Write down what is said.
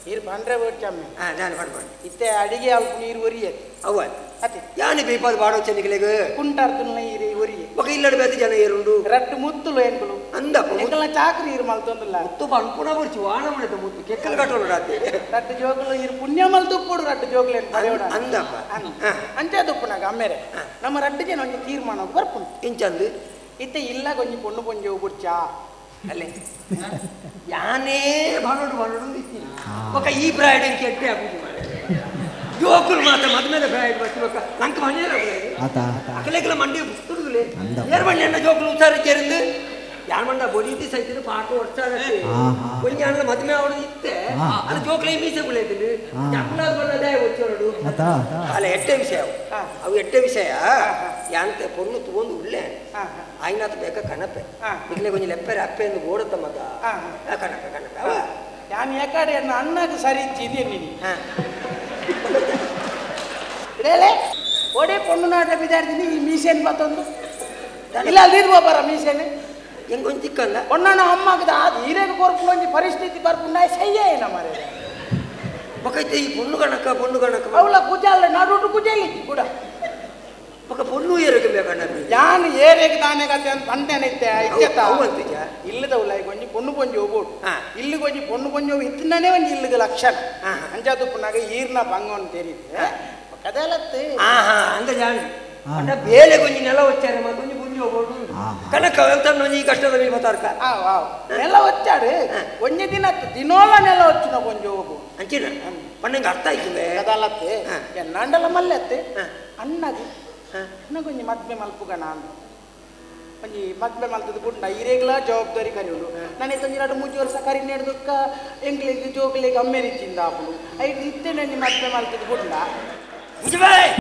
ಈರ್ ಪಂಡ್ರೆ ಬೋಡ್ಚಮ್ಮೆ ನಾನು ಪಡ್ಪಂಡು ಇತ್ತೆ ಅಡಿಗೆ ಅಲ್ಪ ನೀರು ಒರಿಯೆ ಅವ್ವ ಅತಿ ಯಾನೆ ಬೇಪಾದ ಬಾಡೋ ಚೆನ್ನಿಗಲೆಗ್ ಕುಂಟಾರ್ತುನ ಈರು ಒರಿಯೆ ಬೊಕ ಇಲ್ಲಡ ಬೇತೆ ಜನ ಏರುಂಡು ರಟ್ಟು ಮುತ್ತುಲು ಎಂಕುಲು ಅಂದಪ್ಪ ಎಂಕಲ್ನ ಚಾಕ್ರಿ ಈರು ಮಲ್ತೊಂದುಲ್ಲ ಮುತ್ತು ಪನ್ಪುಣ ಬರ್ಚು ವಾಣ ಮನೆತ ಮುತ್ತು ಕೆಕ್ಕಲ್ ಕಟ್ಟೋಣ ರಾತ್ರಿ ರಟ್ಟು ಜೋಕುಲು ಈರು ಪುಣ್ಯ ಮಲ್ತುಪ್ಪುಡು ರಟ್ಟು ಜೋಕುಲು ಏನು ಅಂದಪ್ಪ ಅಂಚೆ ತುಪ್ಪುನಾಗ ಅಮ್ಮೇರೆ ನಮ್ಮ ರಟ್ಟು ಜನ ಒಂಜಿ ತೀರ್ಮಾನ ಬರ್ಪುಂಡು ಇಂಚಂದು ಇತ್ತೆ ಇಲ್ಲ ಕೊಂಜಿ ಪೊಣ್ಣು ಪೊಂಜೆ ಬುಡ್ಚಾ ಅಲ್ಲೇ ಯಾನೇ ಬಾಣೋಡು ಬಾಣೋಡು ಇತ್ತೀನಿ ಬೊಕ ಈ ಬ್ರಾಯ್ಡ್ ಕೆಟ್ಟೆ ಆಪುಜಿ ಜೋಕುಲು ಮಾತ್ರ ಮದ್ಮೇಲೆ ಬ್ರಾಯ್ಡ್ ಬಸ್ ಬೊಕ ನಂಗೆ ಮನೆ ಅಕಲೆಕಲ ಮಂಡಿ ತುಡುಗುಲೆ ಏರ್ ಮಂಡಿ ಅಣ್ಣ ಜೋಕುಲು ಉಸಾರ ಚೇರಿಂದು ಯಾನ್ ಮಂಡ ಬೊಡಿತಿ ಸೈತಿನ ಪಾಠ ವರ್ಷ ಒಂಜಿ ಅಣ್ಣ ಮದ್ಮೆ ಅವಳು ಇತ್ತೆ ಅದು ಜೋಕುಲೆ ಮೀಸೆ ಗುಲೇತಿನಿ ಅಕುಲಾದ ಬಣ್ಣದೇ వచ్చೋಡು ಅಲ್ಲ ಎಟ್ಟೆ ವಿಷಯ ಅವು ಎಟ್ಟೆ ವಿಷಯ ಯಾಂತೆ ಪೊಣ್ಣು ತಗೊಂಡು ಉಳ್ಳೆ ಆಯ್ನಾತ ಬೇಕ ಕಣಪೆ ಇಕ್ಲೆ ಕೊಂಚ ಲೆಪ್ಪರೆ ಅಪ್ಪೆ ಎಂದು ಗೋಡತ್ತ ಮಗ ಕಣಪೆ ಕಣಪೆ ಅವ ಯಾನ್ ಏಕಾಡೆ ಅಣ್ಣ ಅಣ್ಣಗೆ ಸರಿ ಇಚ್ಚಿದೆ ನೀನು ಇಡೇಲೆ ಒಡೆ ಪೊಣ್ಣು ನಾಟ ಬಿದಾಡ್ತೀನಿ ಈ ಮೀಸೆನ್ ಬತ್ತೊಂದು ಇಲ್ಲ ಅಲ್ಲಿ ಬಾರ ಮೀಸೆನೆ ಹೆಂಗೆ ಒಂಜಿ ಚಿಕ್ಕಂದ ಒಣ್ಣನ ಅಮ್ಮಗದ ಅದು ಹೀರೇಗ ಕೊರ್ಪುಂಡು ಒಂಜಿ ಪರಿಸ್ಥಿತಿ ಬರ್ಪುಂಡ ಸಯ್ಯ ಮಾರೆ ಬೊಕೈತೆ ಈ ಪೊಣ್ಣು ಕಣಕ ಪೊಣ್ಣು ಕಣಕ ಅವಳ ಕುಜಾಲ ನಡುಟು ಕುಜಲಿ ಕೂಡ ಬೊಕ ಪೊಣ್ಣು ಏರಕ್ಕೆ ಬೇಕಣ್ಣ ಯಾನ್ ಏರೇಗೆ ತಾನೇ ಕತೆ ಅಂತ ಪಂಡೇನೈತೆ ಇಚ್ಚತ್ತ ಅವಂತಿಜ ಇಲ್ಲದವಲ್ಲ ಈಗ ಒಂಜಿ ಪೊಣ್ಣು ಪೊಂಜಿ ಹೋಗ್ಬೋದು ಇಲ್ಲಿ ಒಂಜಿ ಪೊಣ್ಣು ಪೊಂಜಿ ಇತ್ತನೇ ಒಂಜಿ ಇಲ್ಲಿಗೆ ಲಕ್ಷಣ ಅಂಜಾದುಪ್ಪನಾಗ ಈರ್ನ ಬಂಗವನ್ನು ತೆರೀತೆ ಕದಲತ್ತೆ ಅಂದ ಜಾಣಿ ಅಂಡ ಬೇಲೆ ಕೊಂಜಿ ನೆಲ వచ్చారు మా కొంచెం పుంజి ಹೋಗ್ಬೋದು ಕನಕ వెళ్తాను ఈ కష్టದ మీద పోతారు ನೆಲ వచ్చాడు ಒಂಜಿ ದಿನ ದಿನೋಲ ನೆಲ వచ్చిన కొంచెం ಹೋಗು ಅಂಚಿನ ಪಣ್ಣಂಗೆ ಅರ್ಥ ಆಯ್ತು ಕದಲತ್ತೆ ಎನ್ನಾಂಡಲ ಮಲ್ಲೆತ್ತೆ ಅಣ್ಣಗೆ ಅಣ್ಣ ಕೊಂಜಿ ಮದ್ಮೆ ಮಲ್ಪುಗಣ ಅಂದ ಒಂಜಿ ಮದ್ಮೆ ಮಲ್ತದ ಗುಂಡ ಈರೇಗ್ಲ ಜವಾಬ್ದಾರಿ ಕರಿಯುಂಡು ನಾನು ಒಂಜಿ ಎರಡು ಮೂಜಿ ವರ್ಷ ಕರಿ ನೆಡ್ದಕ್ಕ ಎಂಗ್ಲಿಗೆ ಜೋಗ್ಲಿಗೆ ಅಮ್ಮೇರಿಚ್ಚಿಂದ ಆಪುಂಡು ಐದು ಇತ್ತೇನೆ ಒಂಜಿ ಮದ್ಮೆ ಮಲ್ತದ ಗುಂಡ